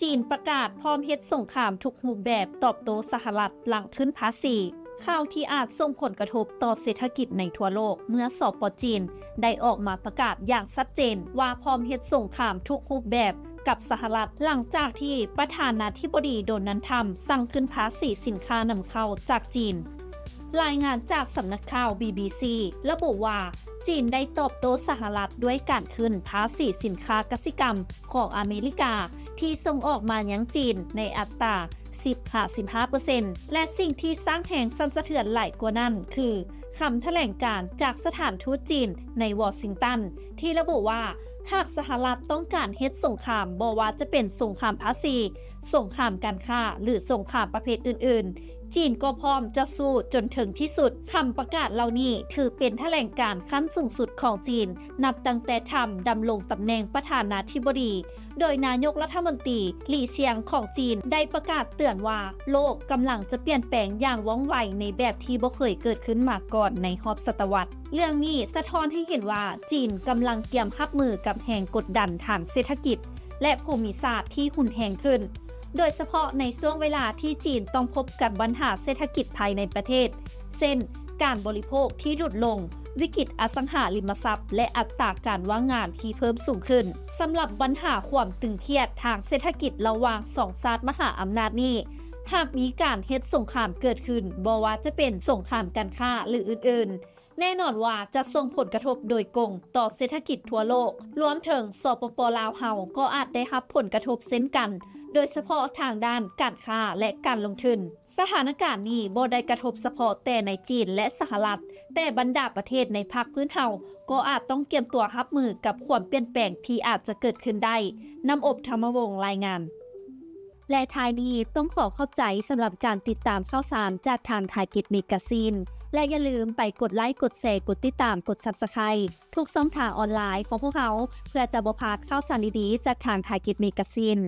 ຈີນປະກາດພ້ອມເຮັດສົງຄາມທຸກຮູບແບບຕອບໂຕ້ສະຫະລັດຫຼັງຂຶ້ນພາສີ. ຂ່າວທີ່ອາດສົ່ງຜົນກະທົບຕໍ່ເສດຖະກິດໃນທົ່ວໂລກ ເມື່ອ ສປ ຈີນ ໄດ້ອອກມາປະກາດຢ່າງຊັດເຈນວ່າພ້ອມເຮັດສົງຄາມທຸກຮູບແບບກັບສະຫະລັດ ຫຼັງຈາກທີ່ປະທານາທິບໍດີ ໂດນັລ ທຣຳ ສັ່ງຂຶ້ນພາສີສິນຄ້ານຳເຂົ້າຈາກຈີນ. ລາຍງານຈາກສຳນັກຂ່າວ ບີບີຊີ ລະບຸວ່າ ຈີນໄດ້ຕອບໂຕ້ສະຫະລັດດ້ວຍການຂຶ້ນພາສີສິນຄ້າກະສິກຳຂອງອາເມລິກາ ທີ່ສົ່ງອອກມາຍັງຈີນໃນອັດຕາ ສິບຫາສິບຫ້າເປີເຊັນ ແລະ ສິ່ງທີ່ສ້າງແຮງສັ່ນສະເທືອນຫຼາຍກວ່ານັ້ນ ຄືຄຳຖະແຫຼງການຈາກສະຖານທູດຈີນໃນວໍຊິງຕັນ ທີ່ລະບຸວ່າ ຫາກສະຫະລັດຕ້ອງການເຮັດສົງຄາມ, ບໍ່ວ່າຈະເປັນສົງຄາມພາສີ, ສົງຄາມການຄ້າ ຫຼື ສົງຄາມປະເພດອື່ນໆ, ຈີນກໍພ້ອມຈະສູ້ຈົນເຖິງທີ່ສຸດ. ຄຳປະກາດເຫຼົ່ານີ້ຖືເປັນຖະແຫຼງການຂັ້ນສູງສຸດຂອງຈີນ ນັບຕັ້ງແຕ່ທຣຳດຳລົງຕຳແໜ່ງປະທານາທິບໍດີ, ໂດຍນາຍົກລັດຖະມົນຕີ ລີ ຊຽງ ຂອງຈີນ ໄດ້ປະກາດເຕືອນວ່າ ໂລກກຳລັງຈະປ່ຽນແປງຢ່າງວ່ອງໄວໃນແບບທີ່ບໍ່ເຄີຍເກີດຂຶ້ນມາກ່ອນໃນຮອບສະຕະວັດ. ເລື່ອງນີ້ສະທ້ອນໃຫ້ເຫັນວ່າ ຈີນກຳລັງກຽມຮັບມືກັບແຮງກົດດັນທາງເສດຖະກິດ ແລະ ພູມິສາດທີ່ຮຸນແຮງຂຶ້ນ, ໂດຍສະເພາະໃນຊ່ວງເວລາທີ່ຈີນຕ້ອງພົບກັບບັນຫາເສດຖະກິດພາຍໃນປະເທດ ເຊັ່ນ ການບໍລິໂພກທີ່ຫຼຸດລົງ, ວິກິດອະສັງຫາລິມະຊັບ ແລະ ອັດຕາການວ່າງງານທີ່ເພີ່ມສູງຂຶ້ນ. ສຳລັບບັນຫາຄວາມຕຶງຄຽດທາງເສດຖະກິດລະຫວ່າງສອງຊາດມະຫາອຳນາດນີ້, ຫາກມີການເຮັດສົງຄາມເກີດຂຶ້ນ, ບໍ່ວ່າຈະເປັນສົງຄາມການຄ້າ ຫຼື ອື່ນໆ, ແນ່ນອນວ່າຈະສົ່ງຜົນກະທົບໂດຍກົງຕໍ່ເສດຖະກິດທົ່ວໂລກ, ລວມເຖິງ ສປປ ລາວເຮົາ ກໍອາດໄດ້ຮັບຜົນກະທົບເຊັ່ນກັນ, ໂດຍສະເພາະທາງດ້ານການຄ້າ ແລະ ການລົງທຶນ. ສະຖານະການນີ້ບໍ່ໄດ້ກະທົບສະເພາະແຕ່ໃນຈີນ ແລະ ສະຫະລັດ, ແຕ່ບັນດາປະເທດໃນພາກພື້ນເຮົາກໍອາດຕ້ອງກຽມຕົວຮັບມືກັບຄວາມປ່ຽນແປງທີ່ອາດຈະເກີດຂຶ້ນໄດ້, ນ້ຳອົບ ທຳມະວົງ ລາຍງານ. ແລະ ທ້າຍນີ້ຕ້ອງຂໍຂອບໃຈສຳລັບການຕິດຕາມຂ່າວສານຈາກທາງ Target Magazine ແລະ ຢ່າລືມໄປກົດໄລ, ກົດແຊ, ກົດຕິດຕາມ, ກົດ Subscribe ທຸກຊ່ອງທາງອອນລາຍຂອງພວກເຮົາ ເພື່ອຈະບໍ່ພາດຂ່າວສານດີໆຈາກທາງ Target Magazine.